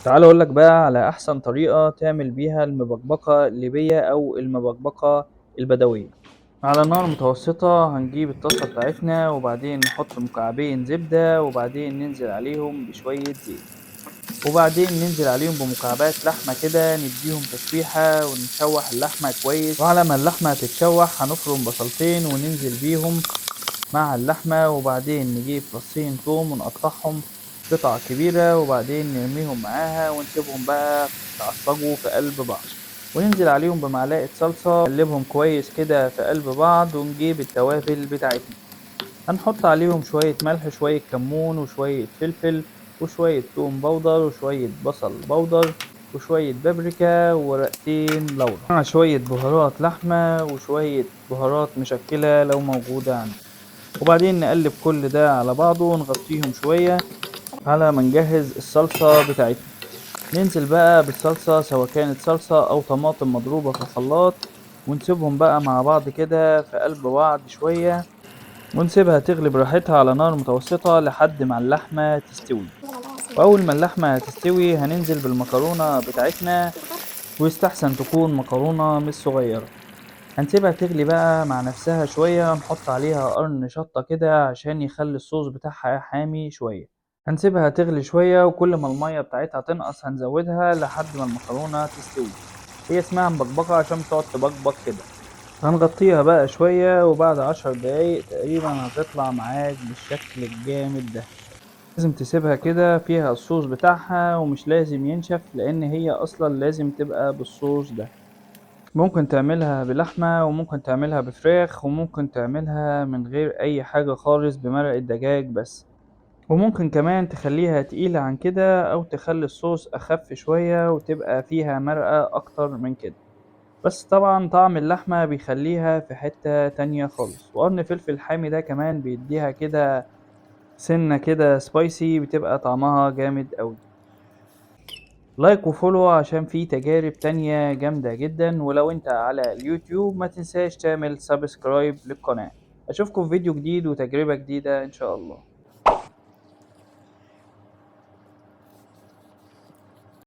تعال اقول لك بقى على احسن طريقة تعمل بيها المبكبكة الليبية او المبكبكة البدوية. على نار متوسطة هنجيب الطاسة بتاعتنا، وبعدين نحط مكعبين زبدة، وبعدين ننزل عليهم بشوية زيت، وبعدين ننزل عليهم بمكعبات لحمة كده، نديهم تشويحة ونشوح اللحمة كويس. وعلى ما اللحمة تتشوح هنفرم بصلتين وننزل بيهم مع اللحمة، وبعدين نجيب فصين توم ونقطعهم قطع كبيرة، وبعدين نرميهم معاها ونسيبهم بقى يتعصجوا في قلب بعض، وننزل عليهم بمعلقة صلصة، نقلبهم كويس كده في قلب بعض. ونجيب التوابل بتاعتنا، هنحط عليهم شوية ملح، شوية كمون، وشوية فلفل، وشوية توم بودر، وشوية بصل بودر، وشوية بابريكا، وورقتين لورا، مع شوية بهارات لحمة وشوية بهارات مشكلة لو موجودة عندك. وبعدين نقلب كل ده على بعضه ونغطيهم شوية على ما نجهز الصلصة بتاعتنا. ننزل بقى بالصلصة، سواء كانت صلصة أو طماطم مضروبة في الخلاط، ونسيبهم بقى مع بعض كده في قلب بعض شوية، ونسيبها تغلي براحتها على نار متوسطة لحد ما اللحمة تستوي. وأول ما اللحمة تستوي هننزل بالمكرونة بتاعتنا، ويستحسن تكون مكرونة مش صغيرة. هنسيبها تغلي بقى مع نفسها شوية، نحط عليها قرن شطة كده عشان يخلي الصوص بتاعها حامي شوية. هنسيبها تغلي شوية، وكل ما المية بتاعتها تنقص هنزودها لحد ما المكرونة تستوي. هي اسمها مبكبكة عشان بتقعد تبكبك كده. هنغطيها بقى شوية، وبعد 10 دقايق تقريبا هتطلع معاك بالشكل الجامد ده. لازم تسيبها كده فيها الصوص بتاعها، ومش لازم ينشف لان هي اصلا لازم تبقى بالصوص ده. ممكن تعملها بلحمة، وممكن تعملها بفراخ، وممكن تعملها من غير اي حاجة خالص بمرقة دجاج بس. وممكن كمان تخليها تقيلة عن كده، او تخلي الصوص اخف شوية وتبقى فيها مرقة اكتر من كده. بس طبعا طعم اللحمة بيخليها في حتة تانية خالص. وقرن فلفل حامي ده كمان بيديها كده سنة كده spicy، بتبقى طعمها جامد قوي. like و follow عشان في تجارب تانية جامدة جدا. ولو انت على اليوتيوب ما تنساش تعمل subscribe للقناة. اشوفكم في فيديو جديد وتجربة جديدة ان شاء الله.